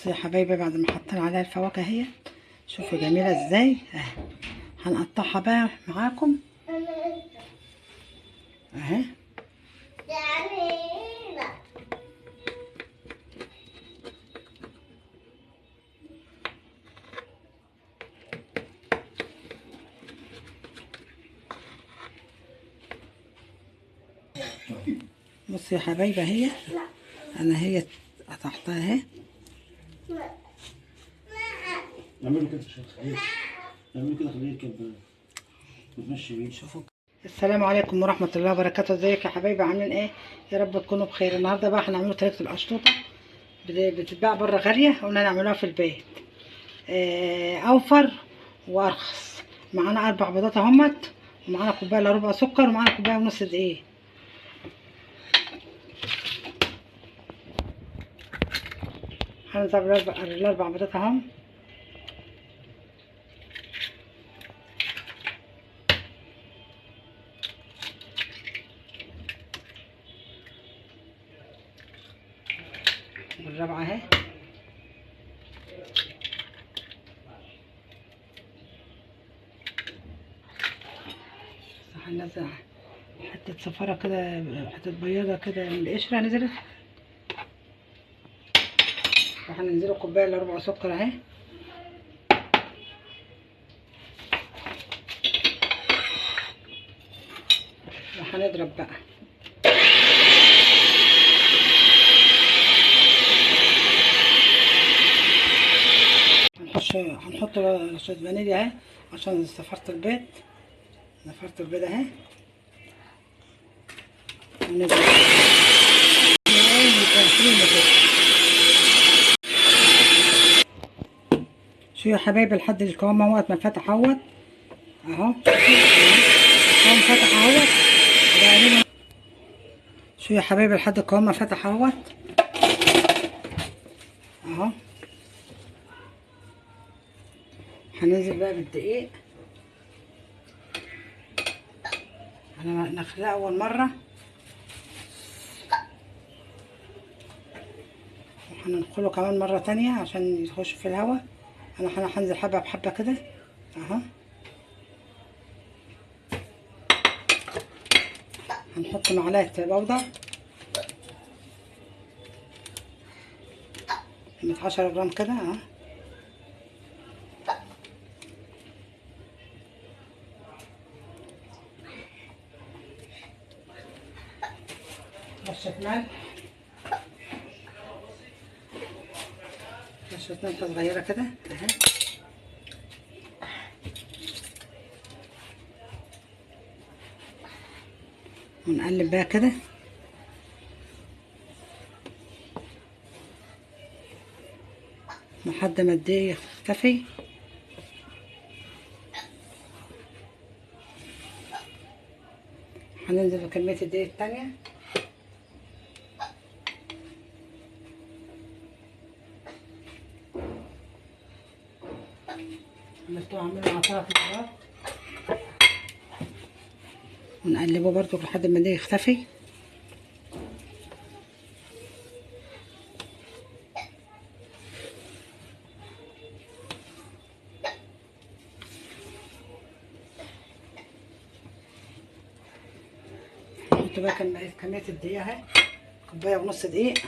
بصوا يا حبايبي، بعد ما حطينا عليها الفواكه اهي، شوفوا جميلة ازاي اهي. هنقطعها بقى معاكم اهي. بصوا يا حبايبي اهي، انا هي قطعتها اهي. اعملوا كده خليه، اعملوا كده خليه يركب وتمشي بيه. شوفوا. السلام عليكم ورحمة الله وبركاته. ازيك يا حبايبي، عاملين ايه؟ يا رب تكونوا بخير. النهارده بقى هنعملوا طريقه القشطوطه، بتتباع بره غالية، قلنا نعملوها في البيت اوفر وارخص. معانا 4 بيضات اهمت، ومعانا كوباية الا ربع سكر، ومعانا كوباية ونص دقيق. هنزل الاربع بيضات اهم. والرابعة اهي. هننزل حتة صفارة كده، حتة بياضة كده من القشرة نزلت. وهننزله كوباية الا ربع سكر اهي. وهنضرب بقى. هنحط رشة فانيليا اهي عشان صفارة البيض، زفرة البيض اهي. ونضرب. شو يا حبايبي لحد القوام اهوت ما فتح اهوت اهو، القوام فتح اهوت. شو يا حبايبي لحد القوام ما فتح اهوت اهو. هننزل بقى بالدقيق. انا نخلقه اول مرة، وهننخله كمان مرة تانية عشان يخش في الهواء. انا هنزل حبه بحبه كده اهو. هنحط معلقه بودره 10 جرام كده اهو. رشة ملح، رشة ملح صغيرة كده اهي. ونقلب بقى كده. لحد ما الدقيق يختفي. هننزل بكمية الدقيق التانية. عملته عامله 3 مرات. ونقلبه برضو لحد ما ده يختفي. نحط بقى كمية الدقيق اهي، كوباية ونص دقيق.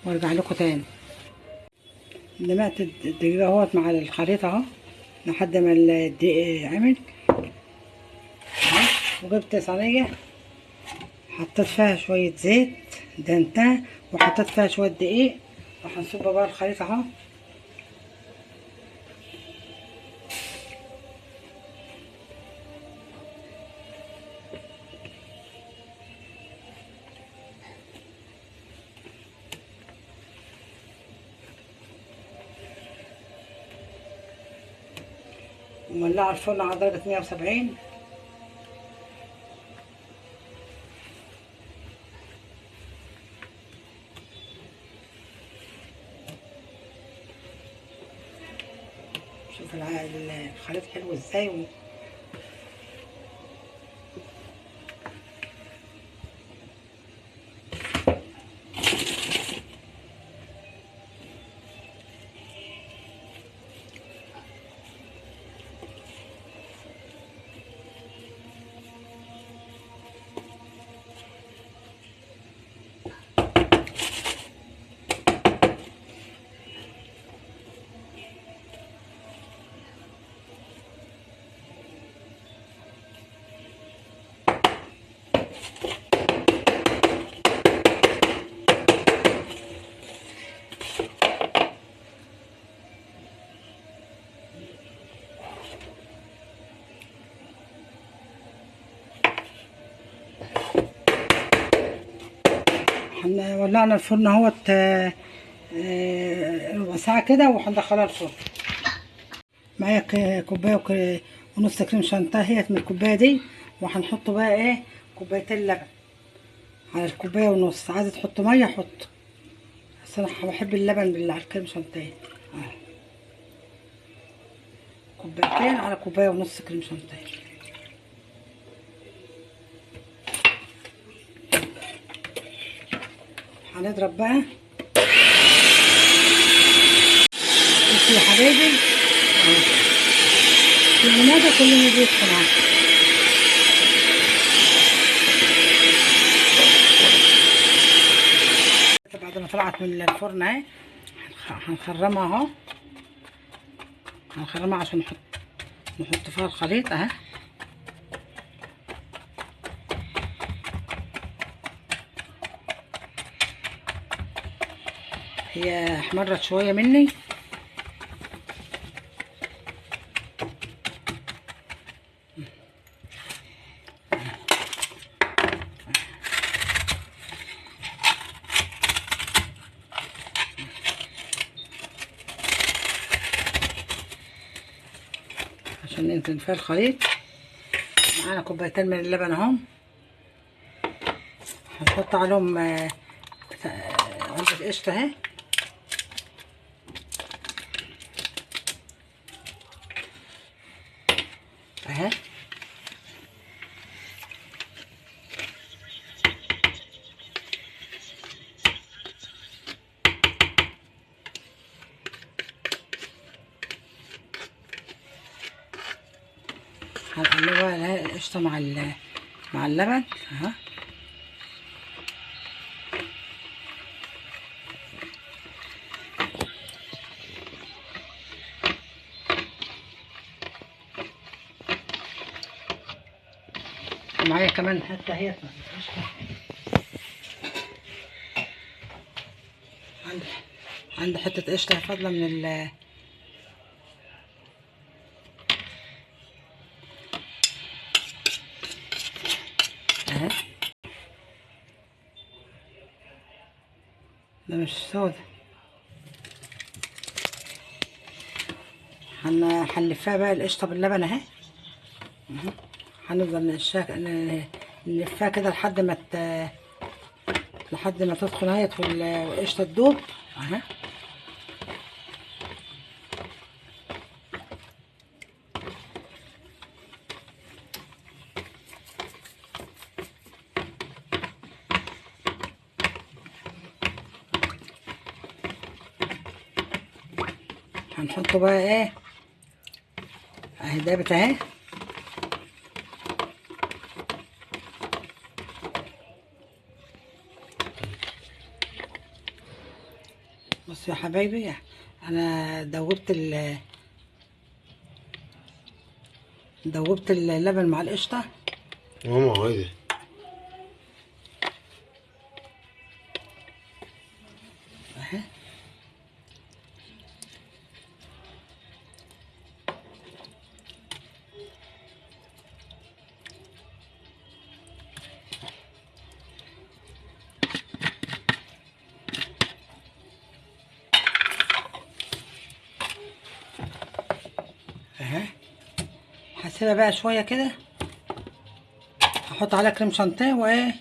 وارجع لكم تاني. لمعت الدقيق اهوت مع الخليط اهو لحد ما الدقيق عمل اهو. وجبت صينية حطيت فيها شوية زيت دهنتها، وحطيت فيها شوية دقيق، وهنصب بقى الخليط اهو. ومولعه الفرن على درجة 170. شوف الخليط حلو ازاي. ولعنا الفرن اهوت ربع ساعة كده وهندخلها الفرن. معايا كوباية ونص كريم شانتيه اهيت من الكوباية دي، وهنحط بقى ايه كوبايتين لبن على الكوباية ونص. عايزه تحط مية حط، بس انا بحب اللبن اللي على الكريم شانتيه. كوبايتين على كوباية ونص كريم شانتيه. هنضرب بقى. بصوا يا حبايبي كل مدى كل ما بيدخل معاك. بعد ما طلعت من الفرن اهي هنخرمها اهو، هنخرمها عشان نحط فيها الخليط اهي. هي احمرت شوية مني. عشان ننزل فيها الخليط. معانا كوبايتين من اللبن اهو، هنحط عليهم علبة قشطه اهي. اهي هنقلبها القشطه مع اللبن اهو. معايا كمان حتى هي عندي حتة قشطه فاضلة من ال اهي، ده مش سودا. هنلفها بقى القشطه باللبن اهي. هنفضل نلفها كده لحد ما تدخل اهيت والقشطه تدوب اهي. هنحطه بقى ايه اهي دابت اهي. بصوا يا حبايبي انا دوبت اللبن مع القشطه. ماما هايدي اهي. اهي هسيبها بقى شوية كده، هحط عليها كريم شانتيه وايه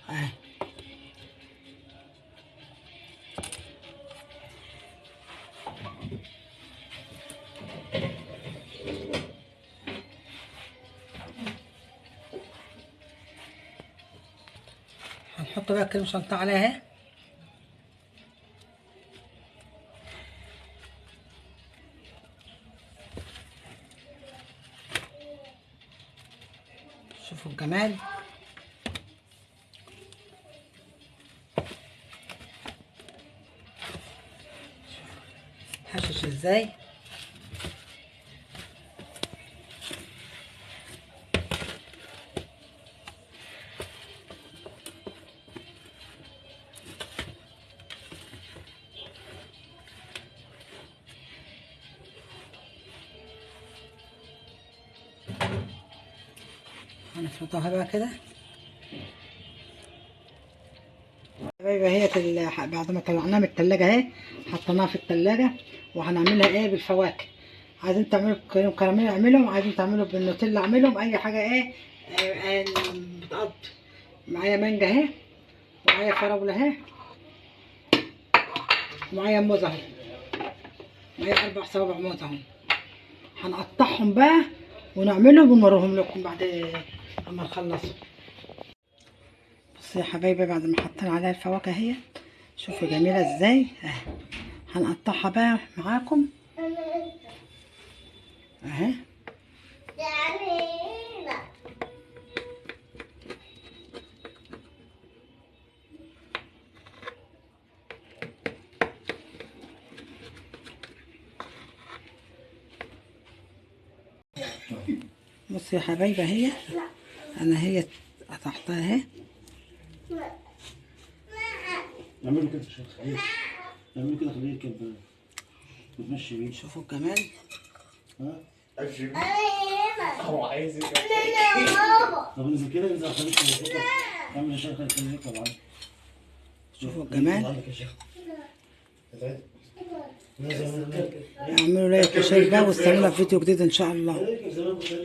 اهي. هنحط بقى الكريم شانتيه عليها اهي. شوفوا الجمال. حشش ازاي. هنفرطها بقى كده حبايبي. هي بعد ما طلعناها من التلاجة اهي، حطيناها في التلاجة، وهنعملها ايه بالفواكه. عايزين تعملوا كريم كراميل اعملهم، عايزين تعملوا بالنوتيلا اعملهم، اي حاجة ايه بتقضي. معايا مانجا اهي، ومعايا فراوله اهي، ومعايا موز اهي، معايا 4 صوابع موز اهو. هنقطعهم بقى ونعملهم ونوريهم لكم بعد اما نخلصهم. بصوا يا حبايبي، بعد ما حطينا عليها الفواكه اهي، شوفوا جميلة ازاي اهي. هنقطعها بقى معاكم اهي. بصوا يا حبايبي اهي، انا هي قطعتها اهي. اعملوا كده عشان خليه، اعملوا كده خليه يركب وتمشي بيه. شوفوا الجمال. ها هو عايز يركب. طب انزل كده، انزل خليك اعمل عشان خليه يركب عندك. شوفوا الجمال. اعملوا like و share بقى، واستنونا في فيديو جديد ان شاء الله.